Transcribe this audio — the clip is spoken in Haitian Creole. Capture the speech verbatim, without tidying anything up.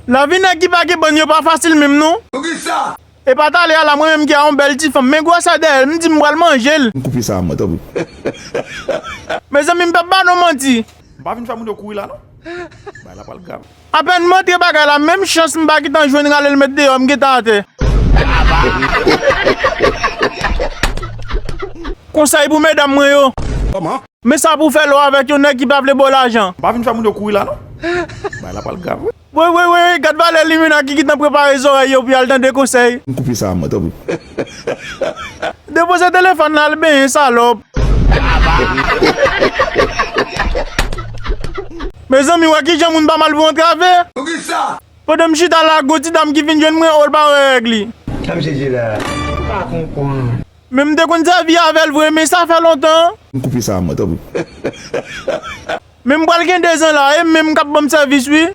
Lavi nèg ki pa gen bann yo pa fasil menm non. Poukisa? E pa talè a la, mwen menm ki a yon bèl ti fanm, men gwosè dèyè l, m di m pral manje l. M koupe sa a mwen, tanpri. Mezanmi, m p ap ba nou manti. M pa vin fè moun yo kouri la non. Bagay la pral grav. Apèn m antre bagay la, menm chans m pa gentan jwenn, rale l met deyò, m gentan atè. Konsèy pou medam mwen yo. Kòman? Men sa pou fè lè w avèk yon nèg ki pa vle ba w lajan. M pa vin fè moun yo kouri la non. Bagay la pral grav wi. Woy, woy, woy, gad valè limena ki gentan prepare zòrèy yo pou y al tande konsèy. M koupe sa a mwen, tanpri. Depoze telefòn la, al benyen, salòp. Mezanmi, wè kijan moun pa mal pou antrave. Poukisa? Pandan m chita la, gon ti dam ki vin jwenn mwen, o, l pa wè règ li. Sa misye di la? M pa konprann. Men m te konn sèvi avè l vre, men sa fè lontan. M koupe sa a mwen, tanpri. Men m pral gen dezan la, e menm k ap ban m sèvis wi.